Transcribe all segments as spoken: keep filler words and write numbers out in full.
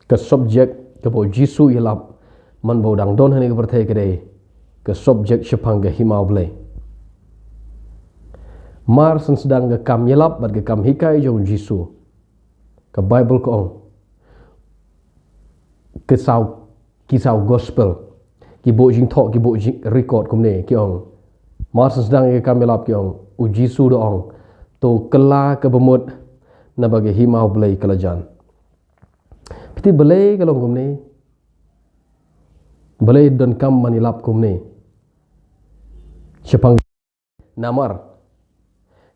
Ka subject kaba u Jisu u ïalap man ba u dang don ha kane ka pyrthei ka dei ka subject shaphang ka hima u Blei. Mar shen sdang ka kam ïalap bad ka kam hikai jong u Jisu, ka Baibl ka ong, ka saw, ki saw gospel, ki buh jingthoh, ki buh jing record kumne, ki ong, mar shen sdang ïa ka kam ïalap, ki ong, u Jisu u da ong, to kylla kaba mut, naba ka hima u Blei ka la jan. Phi tip balei ka long kumne? Balei donkam ban ïalap kumne? Shaphang, namar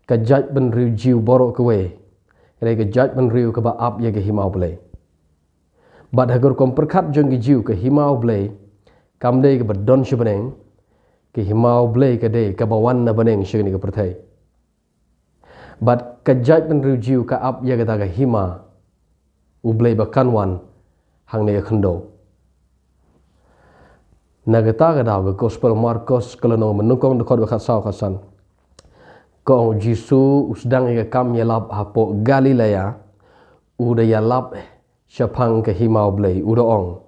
ka jaitbynriew Jiw baroh kawei ka dei ka jaitbynriew kaba ap ïa ka hima u Blei. Bad ha ka rukom pyrkhat jong ki Jiw, ka hima u Blei kam dei kaba don sha bneng, ka hima u Blei ka dei kaba wan na bneng sha kane ka pyrthei. Bad ka jaitbynriew Jiw ka ap ïa kata ka hima u Blei ba kan wan hangne ha khyndew. Na kata ka daw, ka gospel Markos ka lynnong ba nyngkong, dkhot ba khatsaw khatsan, ka ong, u Jisu u sdang ïa ka kam ïalap hapoh Galilea, u da ïalap shaphang ka hima u Blei, u da ong,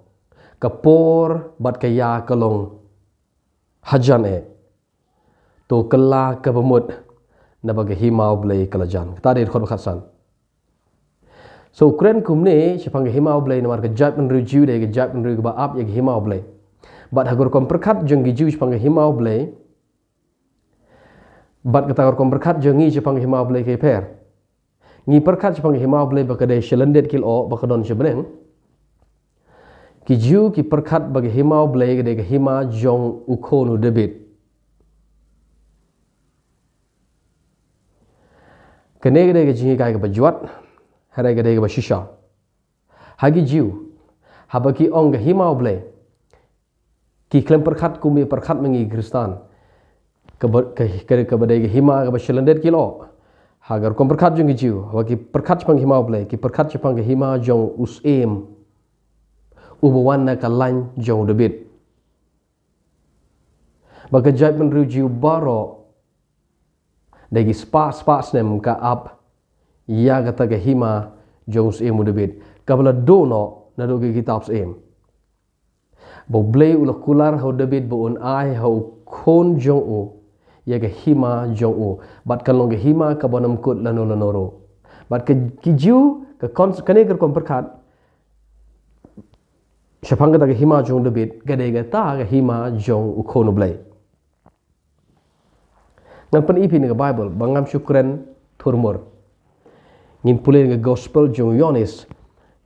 ka por bad ka ïa ka long hajan eh. To kylla kaba mut, naba ka hima u Blei ka la jan. Kata dei dkhot ba khatsan. So u kren kumne shaphang ka hima u Blei namar ka jaitbynriew Jiw dei ka jaitbynriew kaba ap ïa ka hima u Blei. Bad ha ka rukom pyrkhat jong ki Jiw shaphang ka hima u Blei bad kata ka rukom pyrkhat jong ngi shaphang ka hima u Blei ka pher. Ngi pyrkhat shaphang ka hima u Blei ba ka dei sha lyndet ki lyoh, ba ka don sha bneng. Ki Jiw ki pyrkhat ba ka hima u Blei ka dei ka hima jong u khun u Dabid. Kane ka dei ka jinghikai kaba jwat, hynrei ka dei kaba shisha. Ha ki Jiw, haba ki ong ka hima u Blei, ki khlem pyrkhat kum ba pyrkhat ma ngi Khristan, kaba, ka, ka, kaba dei ka hima kaba sha lyndet ki lyoh. Ha ka rukom pyrkhat jong ki Jiw, haba ki pyrkhat shaphang ka hima u Blei, ki pyrkhat shaphang ka hima jong u Syiem uba wan na ka lain jong u Dabid. Ba ka jaitbynriew Jiw baroh da ki spah spah snem ka ap ïa kata ka hima jong u Syiem u Dabid, kaba la duh noh naduh ki kitab Syiem. Ba u Blei u la kular ha u Dabid ba un ai ha u khun jong u ïa ka hima jong u, bad kan long ka hima kaba ym kut lano lano ruh. Bad ka, ki Jiw, ka kon-, kane ka rukom pyrkhat shaphang kata ka hima jong u Dabid ka dei kata ka hima jong u khun u Blei. Ngan pyni phi na ka Baibl ba ngam shu kren thurmur. Ngin pule na ka gospel jong u Ïoannis,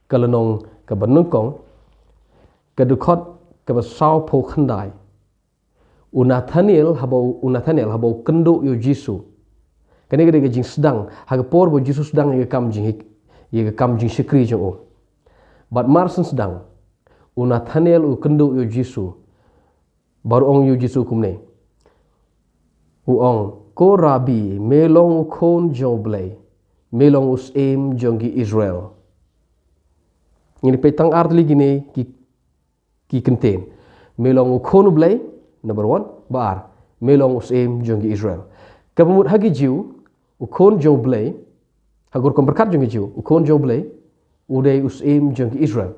ka lynnong kaba nyngkong, ka dkhot kaba sawphew khyndai. U Nathaniel haba u, u Nathaniel haba u kynduh ïa u Jisu. Kane ka dei ka jingsdang ha ka por ba u Jisu u sdang ïa ka kam jing, ïa ka kam jingshakri jong u. Bad mar shen sdang, u Nathaniel u kynduh ïa u Jisu. Bad u ong ïa u Jisu kumne. U ong, ko Rabbi, me long u khun jong u Blei, me long u Syiem jong ki Israel. Ngin peit tang ar tylli kine ki, ki kyntien. Me long u khun u Blei, number one, ba ar, me long u Syiem jong ki Israel. Kaba mut ha ki Jiw, u khun jong u Blei, ha ka rukom pyrkhat jong ki Jiw, u khun jong u Blei u dei u Syiem jong ki Israel.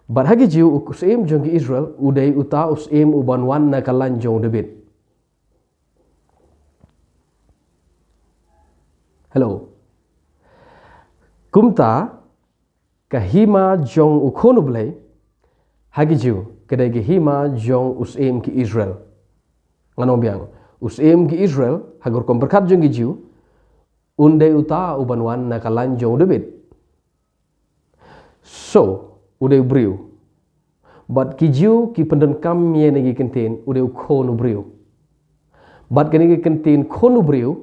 Bad ha ki Jiw u Syiem jong ki Israel u dei uta u Syiem uban wan na ka lain jong u Dabid. Hello. Kumta, ka hima jong u khun u Blei ha ki Jiw ka dei ka hima jong u Syiem ki Israel. Ngan ong biang, u Syiem ki Israel ha ka rukom pyrkhat jong ki Jiw un dei uta uban wan na ka lain jong u Dabid. So, u dei u briew. Bad ki Jiw ki pyndonkam ïa kine ki kyntien, u dei u khun u briew. Bad kine ki kyntien khun u briew,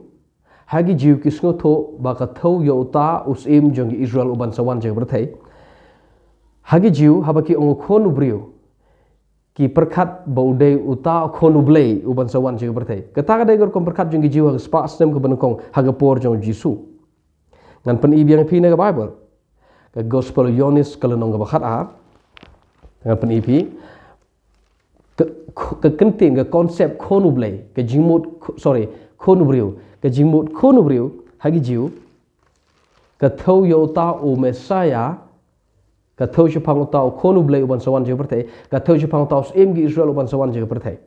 ha ki Jiw ki sngewthuh ba ka thew ïa uta u Syiem jong ki Israel uban sa wan sha ka pyrthei. Ha ki Jiw haba ki ong u khun u briew, ki pyrkhat ba u dei uta u khun u Blei uban sa wan sha ka pyrthei. Kata ka dei ka rukom pyrkhat jong ki Jiw ha ka spah snem kaba nyngkong ha ka por jong u Jisu. Ngan pyni biang ïa phi na ka Baibl. Ka gospel Ïoannis ka lynnong kaba khat ar. Ngan pyni ïa phi. Ka, ka kyntien, ka concept khun u Blei, ka jingmut, sorry, khun u briew. Ka jingmut khun u briew ha ki Jiw ka thew ïa uta u Messiah Ka thew shaphang uta u khun u Blei uban sa wan jong ka pyrthei. Ka thew shaphang uta u syiem ki Israel uban sa wan jong ka pyrthei.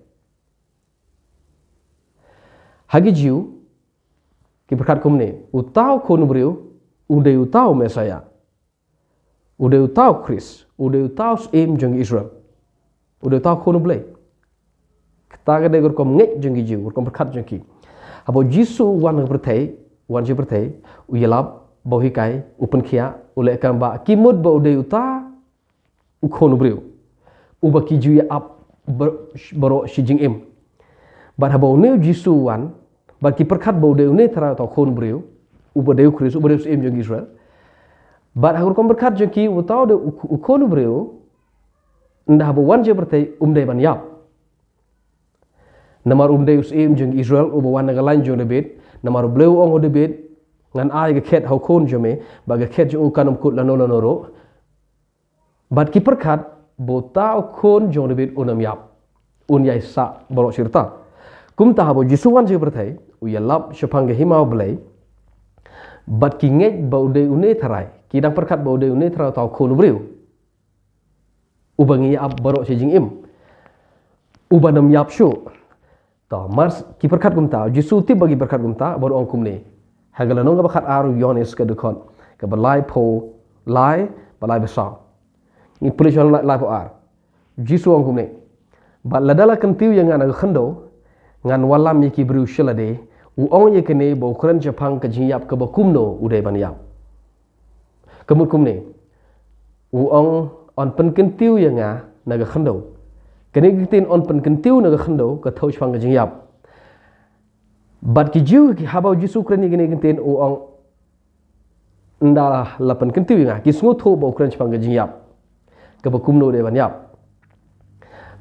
Ha ki Jiw, ki pyrkhat kumne, uta u khun u briew, u dei uta u Messiah. U dei uta u Khrist, u dei uta u syiem jong ki Israel. U dei uta u khun u Blei. Kata ka dei ka rukom ngeit jong ki Jiw, ka rukom pyrkhat jong ki. Haba u Jisu u wan ka pyrthei, wan jong ka pyrthei, u ïalap, ba u hikai, u pynkhiah, u leh kam ba, ki mut ba u dei uta, u khun u briew. Uba ki Jiw ïa ap bar-, baroh shi jingim. Bad haba une u Jisu u wan, bad ki pyrkhat ba u dei une tharai uta u khun u briew, uba dei u Khrist, uba dei u syiem jong ki Israel. Bad ha ka rukom pyrkhat jong ki uta u dei u, u khun u briew, ynda haba u wan jong ka pyrthei um dei ban ïap. Namar um dei u syiem jong ki Israel, uba wan na ka lain jong u David, namar u Blei u ong ha u David, ngan ai ka khet ha u khun jong me, bad ka khet jong u kan ym kut lano lano ruh. Bad ki pyrkhat, ba uta u khun jong u David un ym ïap. Un ïai sah baroh shi rta. Kumta haba u Jisu u wan jong ka pyrthei, u ïalap shaphang ka hima u Blei. Bad ki ngeit ba u dei une tharai, ki dang pyrkhat ba u dei une tharai uta u khun u briew. Uba ngi ïa ap baroh shi jingim. Uban ym ïap shuh. To, mar ki pyrkhat kumta, u Jisu u tip ba ki pyrkhat kumta, bad u ong kumne. Ha ka lynnong kaba khatar u Ïoannis ka dkhot, kaba laiphew lai, ba lai ba saw. Ngi pule shuwa lai, laiphew ar. U Jisu u ong kumne. Bad lada la kyntiew ïa nga na ka khyndew, ngan wallam ïa ki briew sha lade, u ong ïa kane ba u kren shaphang ka jingïap kaba kumno u dei ban ïap. Ka mut kumne. U ong yn pynkyntiew ïa nga na ka khyndew. Kane ka ktien yn pynkyntiew na ka khyndew ka thew shaphang ka jingïap. Bad ki Jiw ki haba u Jisu u kren ïa kane ka ktien u ong ynda la pynkyntiew ïa nga. Ki sngewthuh ba u kren shaphang ka jingïap. Kaba kumno u dei ban ïap.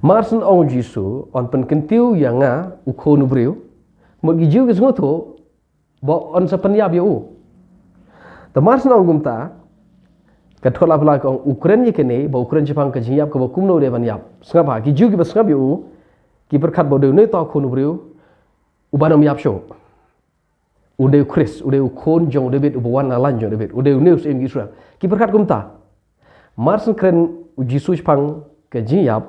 Mar shen ong u Jisu yn pynkyntiew ïa nga u khun u briew. Mut ki Jiw ki sngewthuh ba yn sa pynïap ïa u. Te mar shen ong kumta, ka dkhot laiphew lai ka ong u kren ïa kane, ba u kren shaphang ka jingïap kaba kumno u dei ban ïap. Sngap ha, ki Jiw kiba sngap ïa u, ki pyrkhat ba u dei une uta u khun u briew, uban ym ïap shuh. U dei u Khrist, u dei u khun jong u David, uba wan na lain jong u David, u dei une u syiem ki Israel. Ki pyrkhat kumta. Mar shen kren u Jisu shaphang ka jingïap,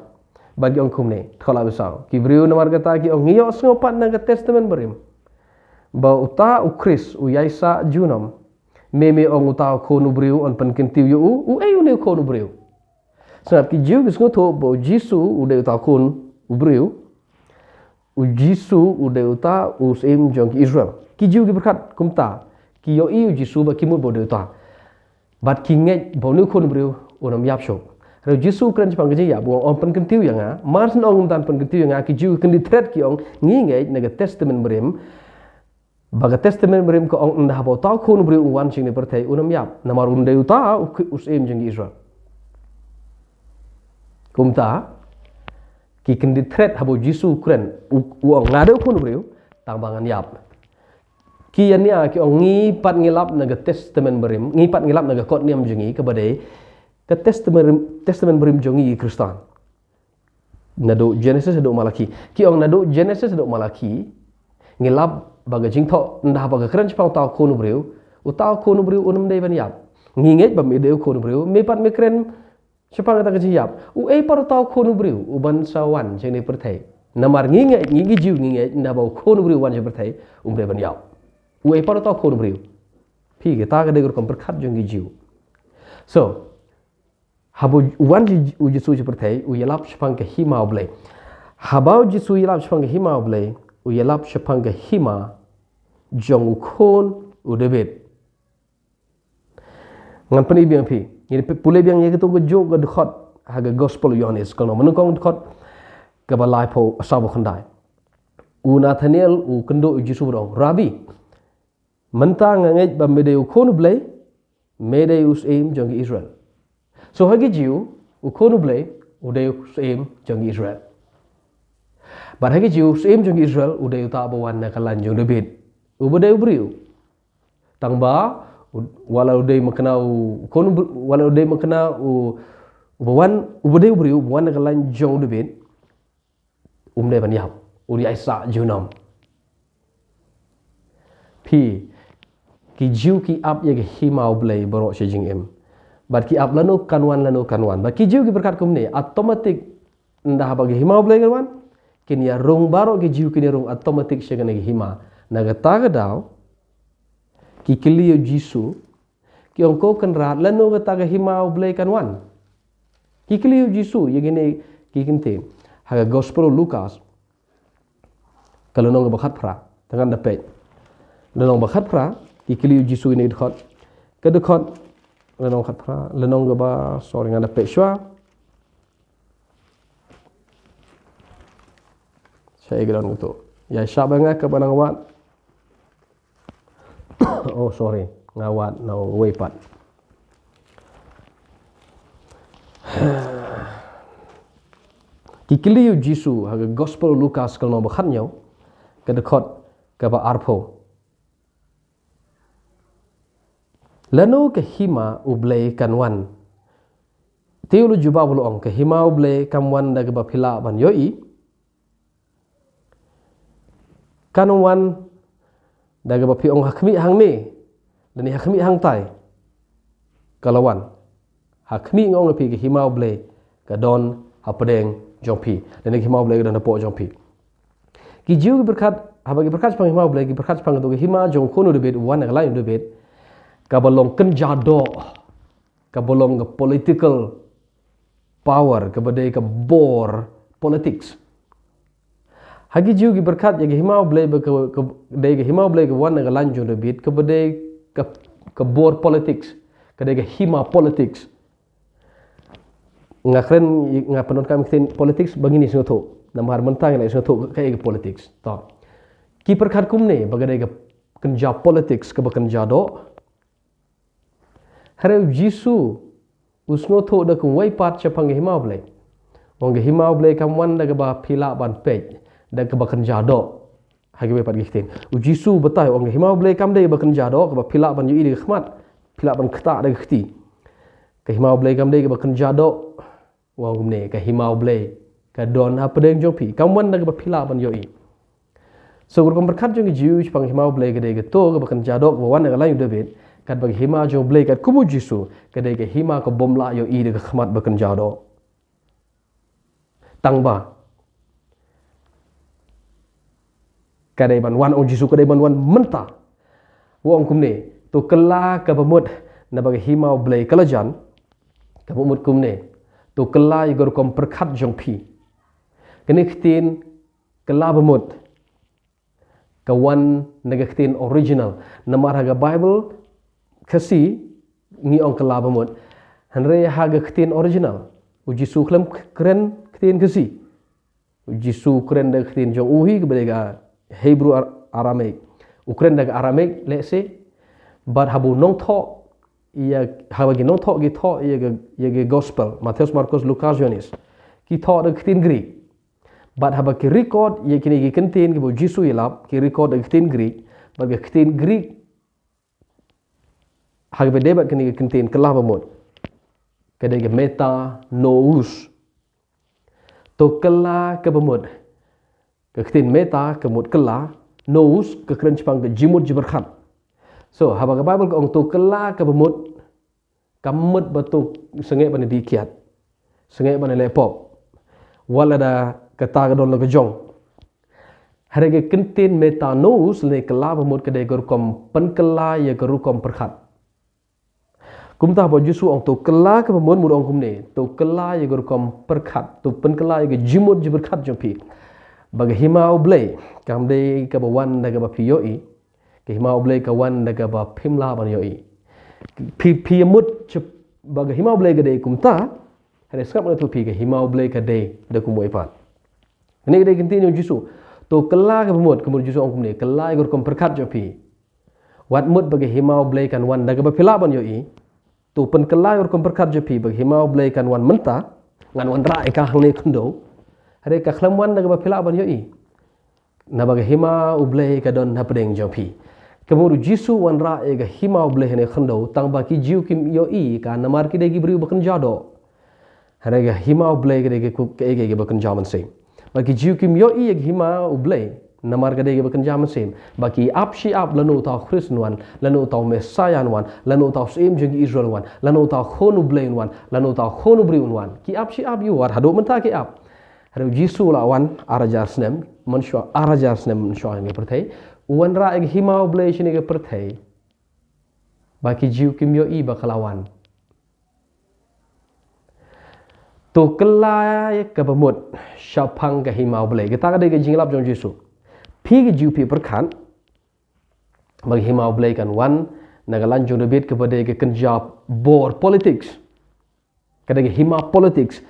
bad ki ong kumne, dkhot laiphew saw. Ki briew namar kata ki ong ngi ïohsngew pat na ka Testament Barim. Ba uta u Khrist u ïai sah junom. Me me ong uta u khun u briew yn pynkyntiew ïa u, uei une u khun u briew. Sngap ki Jiw ki sngewthuh ba u Jisu u dei uta u khun u briew. U Jisu u dei uta u syiem jong ki Israel. Ki Jiw ki pyrkhat kumta. Ki ïohi u Jisu ba ki mut ba u dei uta. Bad ki ngeit ba une u khun u briew un ym ïap shuh. Hynrei u Jisu u kren shaphang ka jingïap u ong yn pynkyntiew ïa nga. Mar shen ong un pynkyntiew ïa nga ki Jiw ki kyndit thret ki ong ngi ngeit na ka Testament Barim. Ba ka Testament Barim ka ong ynda haba uta u khun u briew u wan sha kane ka pyrthei un ym ïap. Namar un dei uta u, u syiem jong ki Israel. Kumta ki kyndit thret haba u Jisu u kren u, u ong nga dei u khun u briew tang ba ngan ïap. Ki ïa nia ki ong ngi pat ngi lap na ka Testament Barim, ngi pat ngi lap na ka kot niam jong ngi kaba dei ka Testament, Testament Barim jong ngi ki Khristan. Naduh Genesis haduh Malaki. Ki ong naduh Genesis haduh Malaki. Ngi lap ba ka jingthoh ynda haba ka kren shaphang uta u khun u briew. Uta u khun u briew un ym dei ban ïap. Ngi ngeit ba me dei u khun u briew. Me pat me kren shaphang kata ka jingïap. Uei pat uta u khun u briew uban sa wan sha kane ka pyrthei. Namar ngi ngeit, ngi ki Jiw ngi ngeit ynda haba u khun u briew u wan sha kane ka pyrthei um dei ban ïap. Uei pat uta u khun u briew. Phi, kata ka dei ka rukom pyrkhat jong ki Jiw. So, haba u wan u Jisu sha pyrthei, u ïalap shaphang ka hima u Blei. Haba u Jisu u ïalap shaphang ka hima u Blei, u ïalap shaphang ka hima jong u khun u David. Ngan pyni biang phi. Ngi pule biang ïa kito ka juh ka dkhot ha ka Gospel u Ïoannis. Ka long mynnyngkong dkhot kaba laiphew saw khyndai. U Nathanael u kynduh ïa u Jisu bad u ong, Rabbi, mynta nga ngeit ba me dei u khun u Blei, me dei u syiem jong ki Israel. So ha ki Jiw, u khun u Blei, u dei u syiem jong ki Israel. Bad ha ki Jiw, u syiem jong ki Israel, u dei uta uba wan na ka lain jong u David. Uba dei u briew. Tang ba, u, wat la u dei makna u, khun u br-, wat la u dei makna u, uba wan, uba dei u briew, uba wan na ka lain jong u David. Um dei ban ïap, u dei ïai sah junom. Phi, ki Jiw ki ap ïa ka hima u Blei baroh shi jingim. Bad ki ap lano kan wan, lano kan wan. Bad ki Jiw ki pyrkhat kumne, automatic, ynda haba ka hima U Blei ka wan, kin ïa rung baroh ki Jiw kin ïa rung automatic sha kane ka hima. Na kata ka daw, ki kylli ïa u Jisu, ki ong, ko Kynrad, lano kata ka hima U Blei kan wan? Ki kylli ïa u Jisu ïa kine ki kyntien. Ha ka Gospel u Lukas, ka lynnong kaba khatphra, te ngan da peit. Lynnong ba khatphra, ki kylli ïa u Jisu ïa kine ki dkhot. Ka dkhot, lynnong khatphra, lynnong kaba, sorry, ngan da peit shuwa. Shaei ka don kato? Ïa, shah ba nga kaba nang wad. Oh, sorry, nga wad na uwei pat. Ki kylli ïa u Jisu ha ka Gospel u Lukas ka lynnong ba khathynñiew, ka dkhot kaba arphew. Lano ka hima U Blei kan wan? Te u la jubab u la ong, ka hima U Blei kam wan da kaba phi lah ban ïohi. Kan wan da kaba phi ong, ha khmih hangne, lane ha khmih hangtai. Ka la wan. Ha khmih nga ong ïa phi, ka hima U Blei ka don hapdeng jong phi, lane ka hima U Blei ka don hapoh jong phi. Ki Jiw ki pyrkhat, haba ki pyrkhat shaphang hima U Blei, ki pyrkhat shaphang kato ka hima jong u khun u Dabid, u wan na ka lain u Dabid, kaba long kynja doh, kaba long ka political power, kaba dei ka bor politics. Ha ki Jiw ki pyrkhat ïa ka hima U Blei ba ka, ka dei ka hima U Blei ka wan na ka lain jong u Dabid, kaba dei ka, ka bor politics, ka dei ka hima politics. Nga kren, nga pyndonkam ktien politics ba ngin ïa sngewthuh. Namar mynta ngi la sngewthuh kaei ka politics. To. Ki pyrkhat kumne ba ka dei ka kynja politics kaba kynja doh. Hynrei u Jisu u sngewthuh da kumwei pat shaphang ka hima U Blei. U ong ka hima U Blei kam wan da kaba phi lah ban peit, da kaba kynja doh. Ha kiwei pat ki ktien. U Jisu u batai, u ong ka hima U Blei kam dei kaba kynja doh, kaba phi lah ban ïohi da ka khmat, phi lah ban ktah da ka kti. Ka hima U Blei kam dei kaba kynja doh. U ong kumne, ka hima U Blei ka don hapdeng jong phi, kam wan da kaba phi lah ban ïohi. So, ka rukom pyrkhat jong ki Jiw shaphang ka hima U Blei ka dei kato kaba kynja doh kaba wan na ka lain u Dabid, katba ka hima jong U Blei katkum u Jisu ka dei ka hima kabym lah ïohi da ka khmat ba kynja doh. Tang ba ka dei ban wan, ong u Jisu, ka dei ban wan mynta. U ong kumne, to kylla kaba mut, naba ka hima U Blei ka la jan. Kaba mut kumne, to kylla ïa ka rukom pyrkhat jong phi. Kane ka ktien kylla ba mut ka wan na ka ktien original. Namar ha ka Baibl Khasi ngi ong kylla ba mut. Hynrei ha ka ktien original, u Jisu khlem kren ktien Khasi. U Jisu u kren da ka ktien jong u hi kaba dei ka Hebrew Ar-, Aramaic. U kren da ka Aramaic lehse. Bad haba u nongthoh ïa, haba ki nongthoh ki thoh ïa ka, ïa ka gospel, Mathaios, Markos, Lukas, Ïohannes, ki thoh da ka ktien Greek. Bad haba ki record ïa kine ki kyntien kiba u Jisu u ïalap, ki record da ka ktien Greek. Bad ka ktien Greek ha kaba dei bad kane ka kyntien kylla ba mut, ka dei ka meta nous. To kylla kaba mut. Ka ktien meta ka mut kylla, nous ka kren shaphang ka jingmut jingpyrkhat. So, haba ka Baibl ka ong to kylla kaba mut, kam mut ba to sangeh ban ïa dih kiad, sangeh ban ïa leh pop, wat lada kata ka don la ka jong. Hynrei ka kyntien meta nous lane kylla ba mut ka dei ka rukom pynkylla ïa ka rukom pyrkhat. Kumta ba u Jisu u ong to kylla kaba mut, mut u ong kumne, to kylla ïa ka rukom pyrkhat, to pynkylla ïa ka jingmut jingpyrkhat jong phi. Ba ka hima U Blei kam dei kaba wan da kaba phi ïohi, ka hima U Blei ka wan da kaba phim lah ban ïohi. Phi, phi ïa mut sha ba ka hima U Blei ka dei kumta, hynrei sngap, nga ong ïa phi, ka hima U Blei ka dei da kumwei pat. Kane ka dei ka kyntien jong u Jisu. To kylla kaba mut, ka mut u Jisu u ong kumne, kylla ïa ka rukom pyrkhat jong phi. Wat mut ba ka hima U Blei kan wan da kaba phi lah ban ïohi. To pynkylla ïa ka rukom pyrkhat jong phi ba ka hima U Blei kan wan mynta, ngan wanrah ïa ka hangne khyndew. Hynrei ka khlem wan da kaba phi lah ban ïohi. Naba ka hima U Blei ka don hapdeng jong phi. Ka mut u Jisu u wanrah ïa ka hima U Blei hangne khyndew, tang ba ki Jiw kim ïohi ïa ka namar ki dei ki briew ba kynja doh. Hynrei ka hima U Blei ka dei ka, ka, ka, ka, kaba kynja mynsiem. Ba ki Jiw kim ïohi ïa ka hima U Blei. Namar ka dei kaba kynja mynsiem ba ki ap shi ap lano uta u Khrist un wan, lano uta u Messiah un wan, lano uta u Syiem jong ki Israel un wan, lano uta u Khun u Blei un wan, lano uta u Khun u briew un wan. Ki ap shi ap ïa u, wat haduh mynta ki ap. Hynrei u Jisu u la wan ar hajar snem mynshuwa, ar hajar snem mynshuwa ïa ka pyrthei. U wanrah ïa ka hima u Blei shane ka pyrthei ba ki Jiw kim ïohi ba ka la wan. To kylla ïa kaba mut shaphang ka hima u Blei. Kata ka dei ka jingïalap jong u Jisu. Phi ki Jiw phi pyrkhat ba ka hima u Blei kan wan na ka lain jong u Dabid, kaba dei ka kynja bor, politics. Ka dei ka hima politics.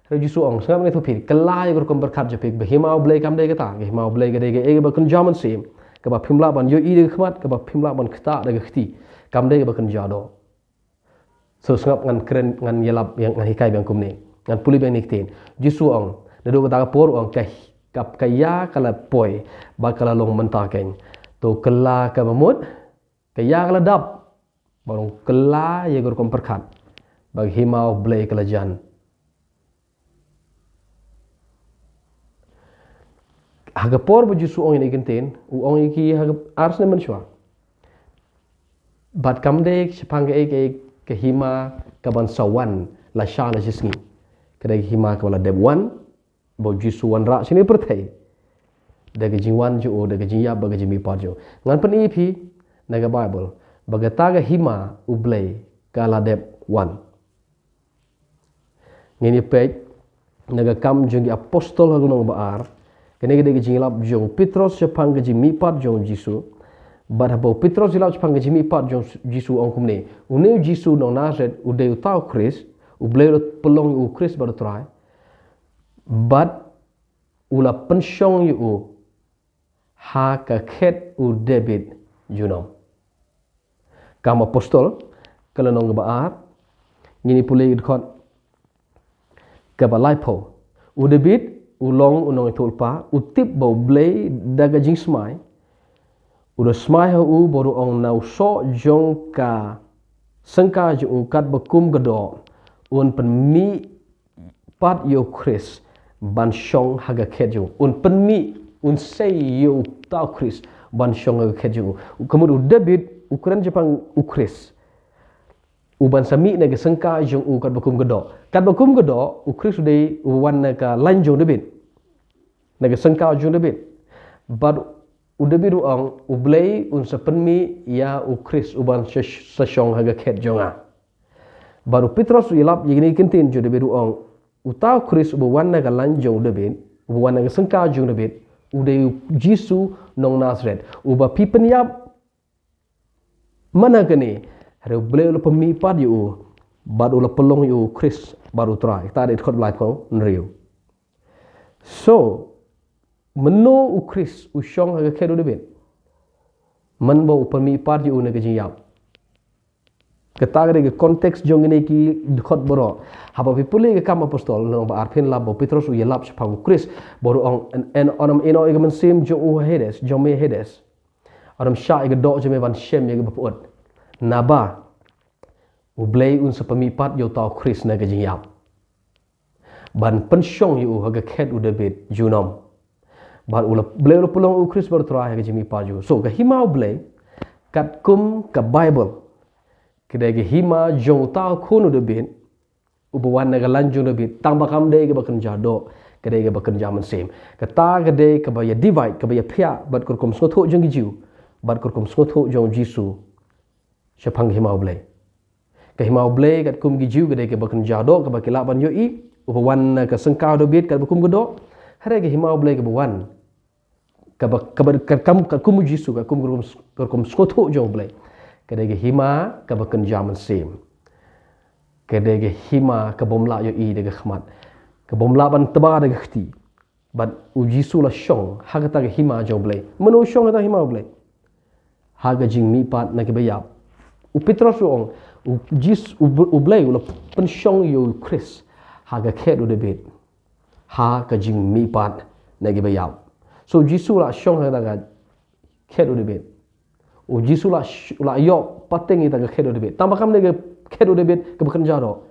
Hynrei u Jisu u ong, sngap, nga ong ïa phi, kylla ïa ka rukom pyrkhat jong phi, ba ka hima u Blei kam dei kata. Ka hima u Blei ka dei kaei kaba kynja mynsiem, kaba phim lah ban ïohi da ka khmat, kaba phim lah ban ktah da ka kti. Kam dei kaba kynja doh. So sngap, ngan kren, ngan ïalap, ngan hikai biang kumne. Ngan pule biang ïa kine ki ktien. U Jisu u ong, naduh kata ka por u ong, ka, ka, ka ïa ka la poi bad ka la long mynta keiñ. To kylla kaba mut, ka ïa ka la dap. Bad u ong, kylla ïa ka rukom pyrkhat ba ka hima u Blei ka la jan. Ha ka por ba u Jisu u ong ïa kine ki ktien, u ong ïa ki ha ka ar snem mynshuwa. Bad kam dei shaphang kaei kaei ka hima kaban sa wan lashai lashisngi. Ka dei ka hima kaba la dep wan, ba u Jisu u wanrah shane ha pyrthei da ka jingwan jong u, da ka jingïap bad ka jingmihpat jong u. Ngan pyni ïa phi na ka Baibl ba kata ka hima u Blei ka la dep wan. Ngin ïa peit na ka Kam jong ki Apostol ha ka lynnong ba ar. Kane ka dei ka jingïalap jong u Petros shaphang ka jingmihpat jong u Jisu. Bad haba u Petros u ïalap shaphang ka jingmihpat jong u Jisu, u ong kumne: Une u Jisu nong Nasaret u dei uta u Khrist, u Blei u la pynlong ïa u Khrist bad u Trai. Bad u la pynshong ïa u ha ka khet u Dabid junom. Kam Apostol, ka lynnong kaba ar, ngin ïa pule ïa ka dkhot kaba laiphew. U Dabid u long u nongïathuhlypa, u tip ba U Blei da ka jingsmai u da smai ha u, bad u ong na u soh jong ka syngkai jong u, katba kum ka doh, un pynmih pat ïa u Khrist ban shong ha ka khet jong u. Un pynmih, un sei ïa uta u Khrist ban shong ha ka khet jong u. Ka mut u Dabid u kren shaphang u Khrist, u ban sa mih na ka syngkai jong u katba kum ka doh. Katba kum ka doh, u Khrist u dei u wan na ka lain jong u Dabid, na ka syngkai jong u Dabid. Bad u Dabid u ong, U Blei un sa pynmih ïa u Khrist u ban sa, sa shong ha ka khet jong nga. Bad u Petros u ïalap ïa kine ki ktien jong u Dabid, u ong, uta u Khrist uba wan na ka lain jong u Dabid, uba wan na ka syngkai jong u Dabid, u dei u Jisu nong Nasaret, uba phi pynïap man ha kane. Hynrei U Blei u la pynmih pat ïa u, bad u la pynlong ïa u Khrist bad u Trai. Kata ka dei dkhot ba laiphew hynriew. So, mynno u Khrist u shong ha ka khet u Dabid? Mynba u pynmih pat ïa u na ka jingïap. Kata ka dei ka context jong kine ki dkhot baroh. Haba phi pule ïa ka Kam Apostol lynnong ba ar, phin lap ba u Petros u ïalap shaphang u Khrist, bad u ong, yn, yn, ym ïehnoh ïa ka mynsiem jong u ha Hades, jong me Hades. Ym shah ïa ka doh jong me ban shem ïa kaba pyut. Naba U Blei un sa pynmih pat ïa uta u Khrist na ka jingïap, ban pynshong ïa u ha ka khet u Dabid junom. Bad U Blei u la pynlong ïa u Khrist bad u Trai ha ka jingmihpat jong u. So, ka hima U Blei, katkum ka Baibl, ka dei ka hima jong uta u khun u Dabid, uba wan na ka lain jong u Dabid, tangba kam dei kaba kynja doh, ka dei kaba kynja mynsiem. Kata ka dei kaba ïa divide, kaba ïa phiah bad ka rukom sngewthuh jong ki Jiw bad ka rukom sngewthuh jong u Jisu shaphang ka hima U Blei. Ka hima U Blei katkum ki Jiw ka dei kaba kynja doh, kaba ki lah ban ïohi, uba wan na ka syngkai u Dabid katba kum ka doh. Hynrei ka hima U Blei kaba wan, kaba, kaba, ka, kam, katkum u Jisu, katkum ka rukom, ka rukom sngewthuh jong U Blei, ka dei ka hima kaba kynja mynsiem. Ka dei ka hima kabym lah ïohi da ka khmat, kabym lah ban tba da ka kti. Bad u Jisu u la shong ha kata ka hima jong U Blei. Mynno u shong ha kata ka hima U Blei? Ha ka jingmihpat na kiba ïap. U Petros u ong, u Jis-, u B-, U Blei u la pynshong ïa u Khrist ha ka khet u Dabid, ha ka jingmihpat na kiba ïap. So u Jisu u la shong ha kata ka khet u Dabid. U Jisu u la sh-, u la ïoh pateng ïa kata ka khet u Dabid. Tangba kam dei ka khet u Dabid kaba kynja doh,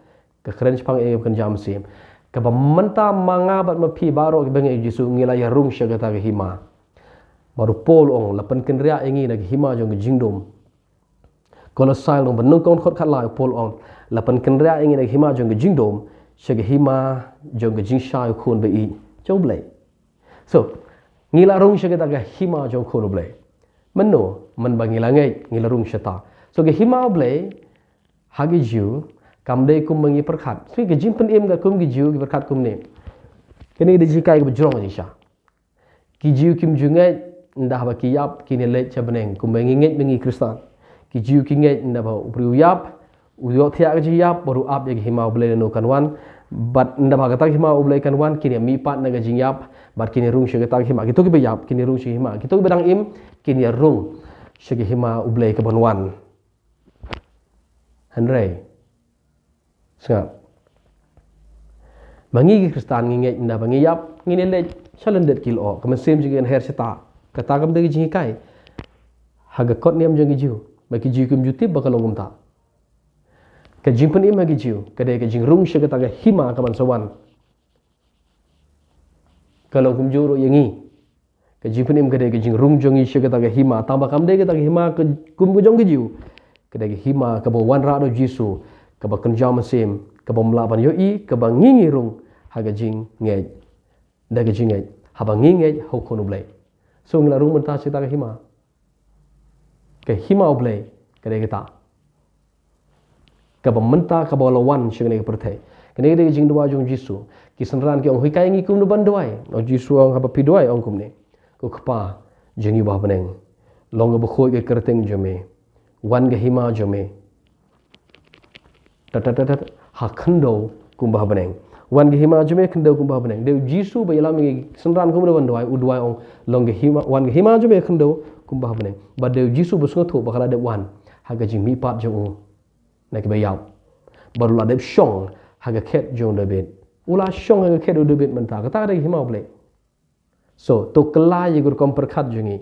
ka kren shaphang ïa kaba kynja mynsiem. Kaba mynta ma nga bad ma phi baroh kiba ngeit ïa u Jisu ngi la ïarung sha kata ka hima. Bad u Paul u ong, la pynkynriah ïa ngi na ka hima jong ka jingdum. Kolosai lynnong ba nyngkong dkhot khatlai, u Paul u ong, la pynkynriah ïa ngi na ka hima jong ka jingdum sha ka hima jong ka jingshai u Khun ba ïeit jong U Blei. So, ngi la rung sha kata ka hima jong u Khun U Blei. Mynno, mynba ngi la ngeit, ngi la rung shata. So, ka hima U Blei ha ki Jiw kam dei kumba ngi pyrkhat. So, ka jingpynim ka kum ki Jiw ki pyrkhat kumne. Kane ka dei jinghikai kaba jrong jingshisha. Ki Jiw kim ju ngeit ynda haba ki ïap kin ïaleit sha bneng, kumba ngi ngeit ma ngi Khristan. Ki Jiw ki ngeit ynda ba u briew u ïap, u ïohthiah ka jingïap, bad u ap ïa ka hima U Blei, lano kan wan. Bad ynda ba kata ka hima U Blei kan wan, kin ïamihpat na ka jingïap, bad kin ïarung sha kata ka hima. Kito kiba ïap kin ïarung sha ka hima. Kito kiba dang im kin ïarung sha ka hima U Blei kaban wan. Hynrei, sngap, ma ngi ki Khristan ngi ngeit ynda ba ngi ïap, ngin ïaleit sha lyndet ki lyoh. Ka mynsiem jong ngi kan her shata. Kata kam dei ka jinghikai ha ka kot niam jong ki Jiw. Ba ki Jiw kim ju tip ba ka long kumta. Ka jingpynim ha ki Jiw ka dei ka jingrung sha kata ka hima kaban sa wan. Ka long kumjuh ruh ïa ngi. Ka jingpynim ka dei ka jingrung jong ngi sha kata ka hima, tangba kam dei kata ka hima ka kum ka jong ki Jiw. Ka dei ka hima kaba wanrah da u Jisu, kaba kynja mynsiem, kaba ym lah ban ïohi, kaba ngi ngi rung ha ka jingngeit. Da ka jingngeit, haba ngi ngeit ha u Khun U Blei. So ngi la rung mynta sha kata ka hima. Ka hima U Blei ka dei kata kaba mynta kaba la wan sha kane ka pyrthei. Kane ka dei ka jingduwai jong u Jisu. Ki synran ki ong, hikai ngi kumno ban duwai. U Jisu u ong, haba phi duwai ong kumne: Ko Kpa jong ngi uba ha bneng, long kaba khuid ka kyrteng jong me. Wan ka hima jong me. Tat, tat, tat, tat. Ha khyndew kumba ha bneng. Wan ka hima jong me ha khyndew kumba ha bneng. Dei u Jisu ba ïalam ïa ki synran kumno ban duwai, u duwai ong, long ka hima, wan ka hima jong me ha khyndew kumba ha bneng. Bad dei u Jisu ba sngewthuh ba ka la dep wan ha ka jingmihpat jong u na kiba ïap. Bad u la dep shong ha ka khet jong u Dabid. U la shong ha ka khet u Dabid mynta. Kata ka dei ka hima U Blei. So, to kylla ïa ka rukom pyrkhat jong ngi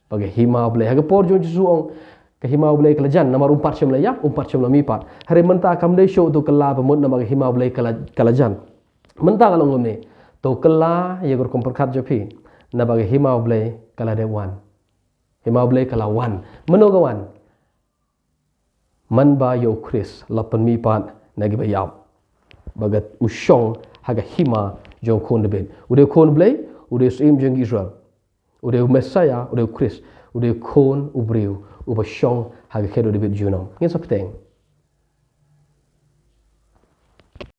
ba ka hima U Blei. Ha ka por jong u Jisu u ong, ka hima U Blei ka la jan, namar um pat shym la ïap, um pat shym la mihpat. Hynrei mynta kam dei shuh to kylla ba mut namar ka hima U Blei ka la, ka la jan. Mynta ka long kumne. To kylla ïa ka rukom pyrkhat jong phi, naba ka hima U Blei ka la dep wan. Hima U Blei ka la wan. Mynno ka wan? Mynba ïa u Khrist la pynmihpat na kiba ïap. Ba ka u shong ha ka hima jong u khun Dabid. U dei u khun Blei, u dei u syiem jong Israel. U dei u Messiah, u dei u Khrist, u dei u khun u briew, uba shong ha ka khet u Dabid junom. Ngin sa bteng.